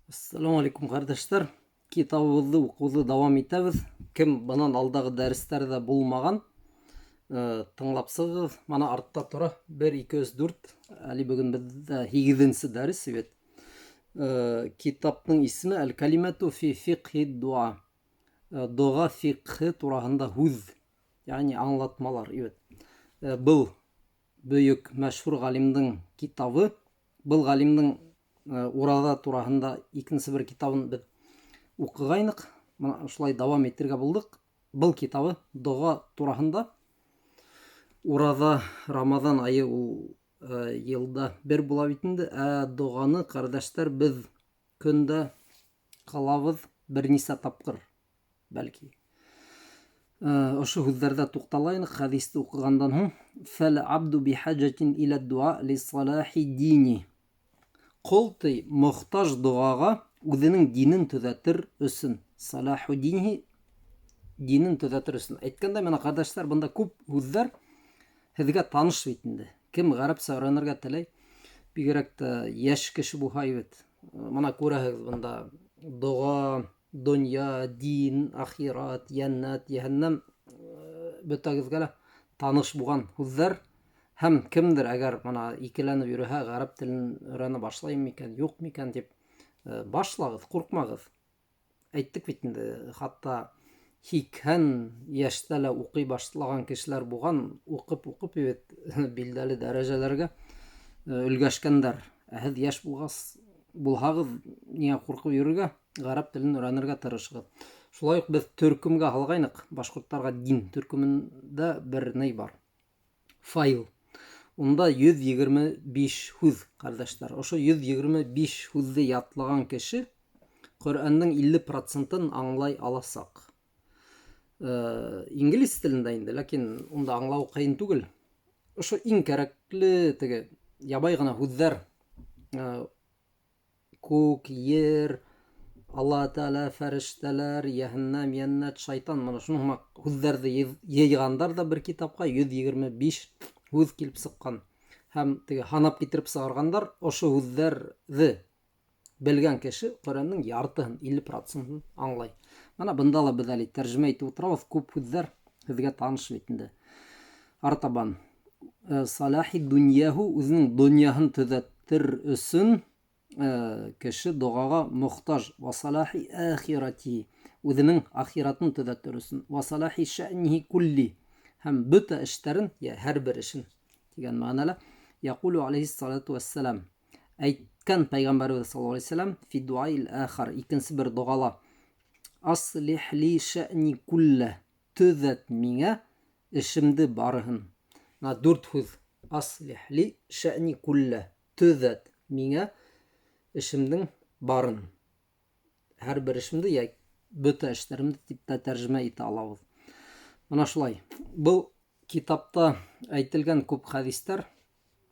Ассаламу алейкум, ҡәрҙәштәр. Китабыбыҙҙы уҡыуҙы дауам итәбеҙ. Кем бынан алдағы дәрестәрҙә булмаған, тыңлап сығығыҙ. Мана артта тора 1, 2, 3, 4. Әле бөгөн беҙҙә 8-нсе дәрес бит. Китаптың исеме Әл-Калимату фи фиқхи дуа. Доға фиқхы тураһында һүҙ, ягъни аңлатмалар бит. Был бөйөк мәшһүр ғалимдың китабы. Был ғалимдың ураҙа тураһында икенсе бер китабын беҙ уҡығайныҡ. Мына шулай дауам итергә булдыҡ. Был китабы доға тураһында. Ураҙа, Рамаҙан айы ул йылда бер була бит инде. Ә доғаны, ҡәрҙәштәр, беҙ көндә ҡылабыҙ бер нисә тапҡыр, бәлки. Ошо һүҙҙәрҙә туҡталайныҡ хәдисте уҡығандан һуң. Фәл абду бихаҗатин иля дуа ли салахи дини. Ҡол ти мохтаж доғаға үҙенең динен төҙәтер өсөн. Салаху динихи, динен төҙәтер өсөн. Әйткәндәй, мына ҡәрҙәштәр, бында күп һүҙҙәр һеҙгә таныш бит инде. Кем ғәрәпсә өйрәнергә теләй, бигерәк тә йәш кеше булһа бит. Мына күрәһегеҙ бында доға, донъя, дин, ахират, йәннәт, йәһәннәм, бөтәгеҙгә лә таныш булған һүҙҙәр. Һәм кемдер әгәр мына икеләнеп йөрөһә, ғәрәп телен өйрәнә башлайым микән, юҡ микән тип, башлағыҙ, ҡурҡмағыҙ. Әйттек бит инде, хатта 80 йәштә лә уҡый башлаған кешеләр булған, уҡып-уҡып бит билдәле дәрәжәләргә өлгәшкәндәр. Ә һеҙ йәш булһағыҙ, ниңә ҡурҡып йөрөргә, ғәрәп телен өйрәнергә тырышығыҙ. Шулай уҡ беҙ төркөмгә һалғайныҡ, башҡорттарға дин төркөмөндә бер ни бар. Файл. Унда 125 һүҙ, ҡәрҙәштәр. Ошо 125 һүҙҙе ятлаған кеше Ҡөрьәндең илле процентын аңлай аласаҡ. Инглиз телендә инде, ләкин унда аңлау ҡыйын түгел. Ошо иң кәрәкле теге ябай ғына һүҙҙәр, күк, ер, Алла Тәғәлә, фәрештәләр, йәһәннәм, йәннәт, шайтан, мына шуның һымаҡ һүҙҙәрҙе йыйғандар ҙа бер китапҡа 125 һүҙ килеп сыҡҡан. Һәм теге һанап китереп сығарғандар, ошо һүҙҙәрҙе белгән кеше Ҡөрьәндең яртыһын, илле процентын аңлай. Мына бында ла беҙ әле тәржемә итеп ултырабыҙ, күп һүҙҙәр һеҙгә таныш бит инде. Артабан, Салахи дуньяһу, үҙенең донъяһын төҙәтер өсөн кеше доғаға мохтаж. Ва салахи ахирати, үҙенең ахиратын төҙәтер өсөн. Ва салахи шәънихи кулли, һәм бөтә эштәрен, йә һәр бер эшен тигән мәғәнәлә. Яҡулу алейхиссалату вассалам, әйткән пәйғәмбәребеҙ саллаллаһу алейхи вассалам фи дуаил ахар, икенсе бер доғала, аслих ли шәъни куллә, төҙәт миңә эшемде барыһын. Мына дүрт һүҙ. Аслих ли шәъни куллә, төҙәт миңә эшемдең барын. Һәр бер эшемде йә бөтә эштәремде тип тә тәржемә итә алабыҙ. Мына шулай. Был китапта әйтелгән күп хәдистәр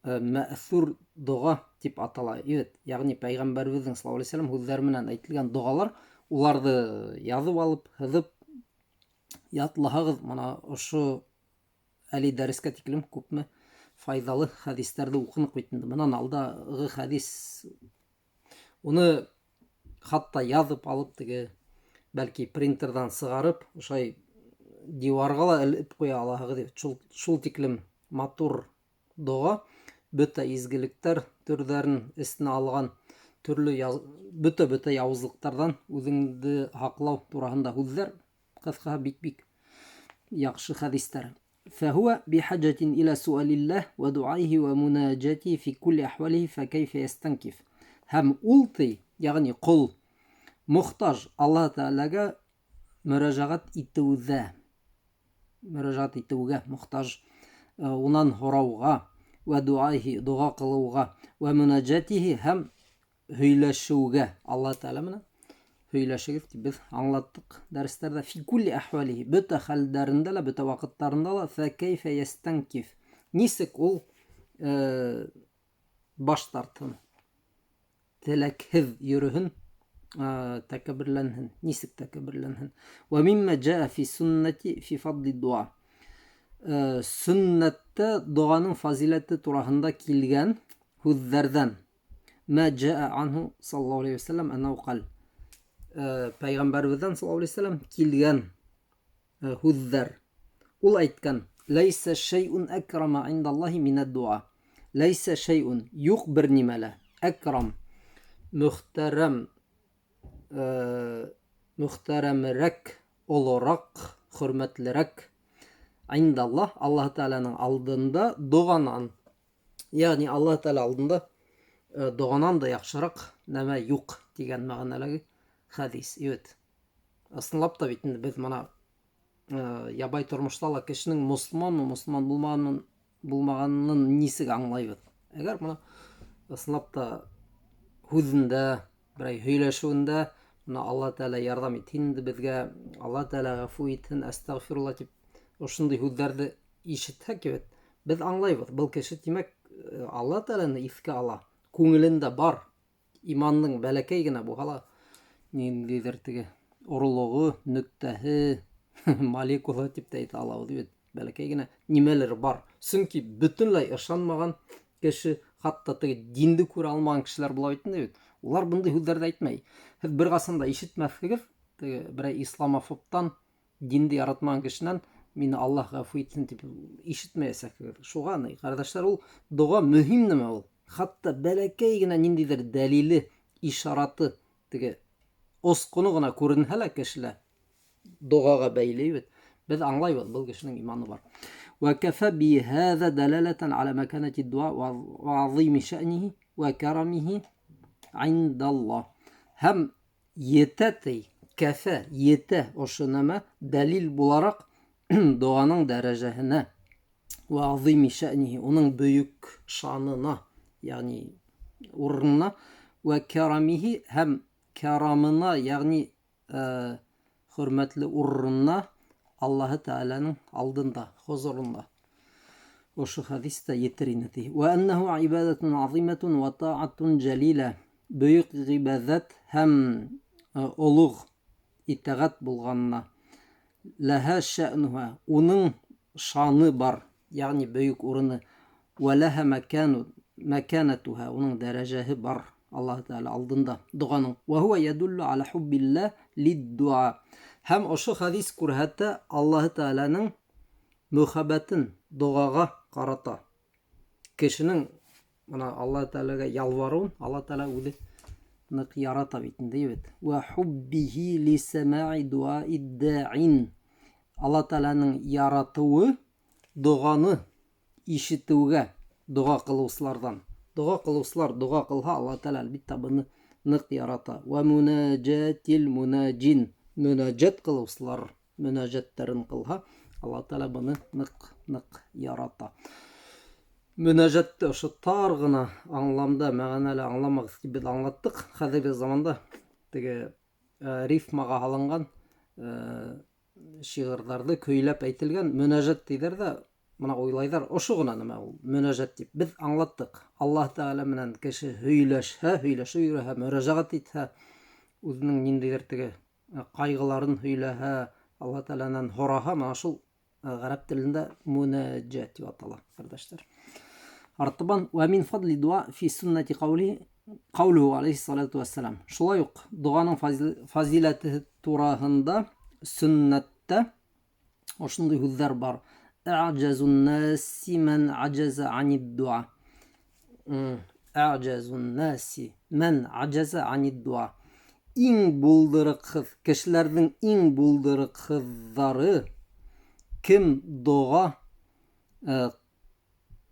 мәҫүр доға тип атала. Ивет, ягъни пәйғәмбәребеҙҙең саллаллаһу алейхи вәсәләм һүҙҙәре менән әйтелгән доғалар, уларҙы яҙып алып, һыҙып ятлаһағыҙ, мына ошо әле дәрескә тиклем күпме файҙалы хәдистәрҙе уҡыныҡ бит инде. Бынан алдағы хәдис, уны хатта яҙып алып, теге бәлки принтерҙан сығарып, ошай диуарға ла элеп ҡуя алаһығыҙ бит. Шул тиклем матур доға, бөтә изгелектәр төрҙәрен эсенә алған, төрлө бөтә-бөтә яуызлыҡтарҙан үҙеңде һаҡлау тураһында һүҙҙәр, ҡыҫҡаһы бик-бик яҡшы хәдистәр. فهو بحاجة إلى سؤال الله ودعائه ومناجاته في كل أحواله فكيف يستنكف. Һәм ул ти, ягъни ҡол мохтаж Аллаһ Тәғәләгә мөрәжәғәт итеүҙә, мөрәжәғәт итеүгә мохтаж, унан һорауға, вә дуаиһи, доға ҡылыуға, вә мунаджатиһи, һәм һөйләшеүгә. Аллаһ Тәғәлә менән һөйләшегеҙ тип беҙ аңлаттыҡ дәрестәрҙә. Фи кулли әхвалиһи, бөтә хәлдәрендә лә, бөтә ваҡыттарында ла, фә кәйфә ястәнкиф, нисек ул баш тартһын, теләкһеҙ йөрөһөн, тәкәбберләнһен, нисек тәкәбберләнһен. Вә миммә джаа фи суннати фи фадли дуа. Сөннәттә доғаның фазиләте тураһында килгән һүҙҙәрҙән. Мә джаа анһу саллаллаху алейхи вәсәлләм әннәһу ҡал. Пәйғәмбәребеҙҙән саллаллаху алейхи вәсәлләм килгән һүҙҙәр. Ул әйткән: "Ләйсә шәйун әкрама индаллаһи минәд-дуа." Ләйсә шәйун, юҡ бер нимә лә, әкрам, мөхтәрәм, мөхтәрәмерәк, олораҡ, хөрмәтлерәк индаллаһ, Аллаһ Тәғәләнең алдында доғанан. Ягъни Аллаһ Тәғәлә алдында доғанан да яҡшыраҡ нәмә юҡ тигән мәғәнәләге хәдис. Evet. Ысынлап та бит инде беҙ мына ябай тормошта ла кешенең мосолманмы, мосолман булмағанын нисек аңлайбыҙ? Әгәр мына ысынлап та һүҙендә, берәй һөйләшеүендә мына Аллаһ Тәғәлә ярҙам итһен инде беҙгә, Аллаһ Тәғәлә ғәфү итһен, әстәғфирулла тип ошондай һүҙҙәрҙе ишетһәк, бит, беҙ аңлайбыҙ. Был кеше, тимәк, Аллаһ Тәғәләне иҫкә ала. Күңелендә бар имандың бәләкәй генә булһа ла ниндәйҙер теге орлоғо, нөктәһе, молекула тип тә әйтә алабыҙ бит. Бәләкәй генә нимәлер бар. Сөнки бөтөнләй ышанмаған кеше, хатта теге динде күрә алмаған кешеләр була бит инде бит. Улар бындай һүҙҙәрҙе әйтмәй. Һеҙ бер ҡасан да ишетмәҫһегеҙ, теге берәй исламофобтан, динде яратмаған кешенән мине Аллаһ ғәфү итһен тип ишетмәйәсәкһегеҙ. Шуға ни, ҡәрҙәштәр, ул доға мөһим нәмә ул. Хатта бәләкәй генә ниндәйҙер дәлиле, ишараты, теге осҡоно ғына күренһә лә кешелә доғаға бәйле бит. Беҙ аңлайбыҙ, был кешенең иманы бар. Вә кәфә биһәҙә дәләләтән аля мәкәнәти дуа вә азими шәънихи вә кәрамихи индаллаһ. Һәм етә ти, кәфә етә ошо нәмә дәлил булараҡ доғаның дәрәжәһенә вә азими шәънихи, уның бөйөк шанына, ягъни урынына, вә кәрамихи һәм кәрамына, ягъни хөрмәтле урынына Аллаһы Тәғәләнең алдында, хозурында. Ошо хәдис тә етер ине ти. Вә әннәһу ибадатун азиматун вә таатун жалила. Бөйөк ғибәҙәт һәм олуғ итәғәт булғанына. Ләһә шәънуһа, уның шаны бар, ягъни бөйөк урыны. Вә ләһә мәкәнәтуһа, уның дәрәжәһе бар Аллаһы Тәғәлә алдында доғаның. Вә һуә ядуллу аля хуббилла лид-дуа. Һәм ошо хәдис күрһәтә Аллаһы Тәғәләнең мөхәббәтен доғаға ҡарата. Кешенең мына Аллаһы Тәғәләгә ялварыуын Аллаһы Тәғәлә үҙе ныҡ ярата бит инде, бит. Вә хуббихи ли самаи дуаид-даин. Аллаһы Тәғәләнең яратыуы доғаны ишетеүгә, доға ҡылыусыларҙан. Доға ҡылыусылар доға ҡылһа, Аллаһы Тәғәлә әлбиттә быны ныҡ ярата. Вә мунаджатил мунаджин. Мөнәжәт ҡылыусылар мөнәжәттәрен ҡылһа, Аллаһ Тәғәлә быны ныҡ-ныҡ ярата. Мөнәжәтте ошо тар ғына аңламда, мәғәнәле аңламағыҙ тип беҙ аңлаттыҡ. Хәҙерге заманда теге рифмаға һалынған шиғырҙарҙы көйләп әйтелгән мөнәжәт тиҙәр ҙә, мына уйлайҙар, ошо ғына нәмә ул мөнәжәт тип. Беҙ аңлаттыҡ. Аллаһ Тәғәлә менән кеше һөйләшһә, һөйләшеп йөрөһә, мөрәжәғәт итһә, үҙенең ниндәйҙер теге ҡайғыларын һөйләһә, Аллаһ Тәғәләнән һораһа, мына шул ғәрәп телендә мөнәжәт тип атала, ҡәрҙәштәр. Артабан вә мин фадли дуа фи суннати ҡаули ҡаулуһу алейхиссалату вассалам. Шулай уҡ доғаның фазиләте тураһында сөннәттә ошондай һүҙҙәр бар. А'жазун наси ман аджаза анид дуа. А'жазун наси ман аджаза анид дуа. Иң булдырыҡһыҙ, кешеләрҙең иң булдырыҡһыҙҙары кем доға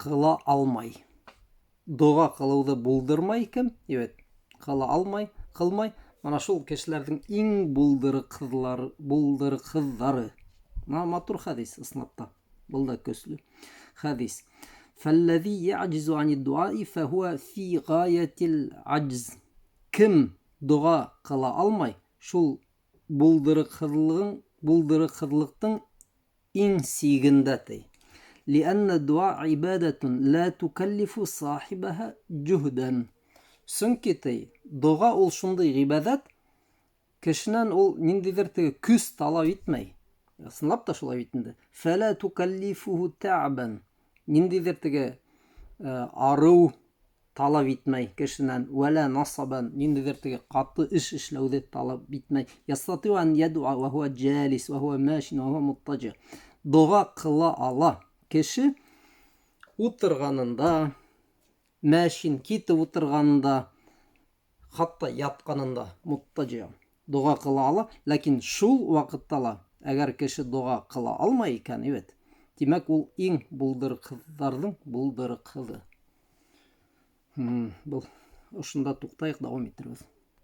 ҡыла алмай. Доға ҡылыуҙы булдырмай кем? Evet, ҡыла алмай, ҡылмай. Мына шул кешеләрҙең иң булдырыҡһыҙҙары. Мына матур хәдис ысынлап та. Был да көслө хәдис. Фәлләзи яъҗизу анид-дуаи фәһуә фи ғаятил аҗз. Кем доға ҡыла алмай, шул булдырыҡһыҙлыҡтың иң сигендә ти. Лиәннә дуа ибадатун ла тукаллифу сахибаха җуһдан. Сөнки ти, доға ул шундай ғибәҙәт, кешенән ул ниндәйҙер теге көс талап итмәй. Ысынлап та шулай бит инде. Фәлә тукаллифуху та'бан. Ниндәйҙер теге арыу, талап итмәй кешенән, вәлә насабан, ниндәйҙер теге ҡаты эш эшләүҙе талап итмәй. Ястатиу ан ядуа ва хуа джалис ва хуа машин ва хуа муттаджи. Доға ҡыла ала кеше ултырғанында, мәшин китеп ултырғанында, хатта ятҡанында, муттаджи доға ҡыла ала, ләкин шул ваҡытта ла әгәр кеше доға ҡыла алмай икән, бит, тимәк, ул иң булдырыҡһыҙҙарҙың булдырыҡһыҙы. Был ошонда туҡтайыҡ, дауам итербеҙ.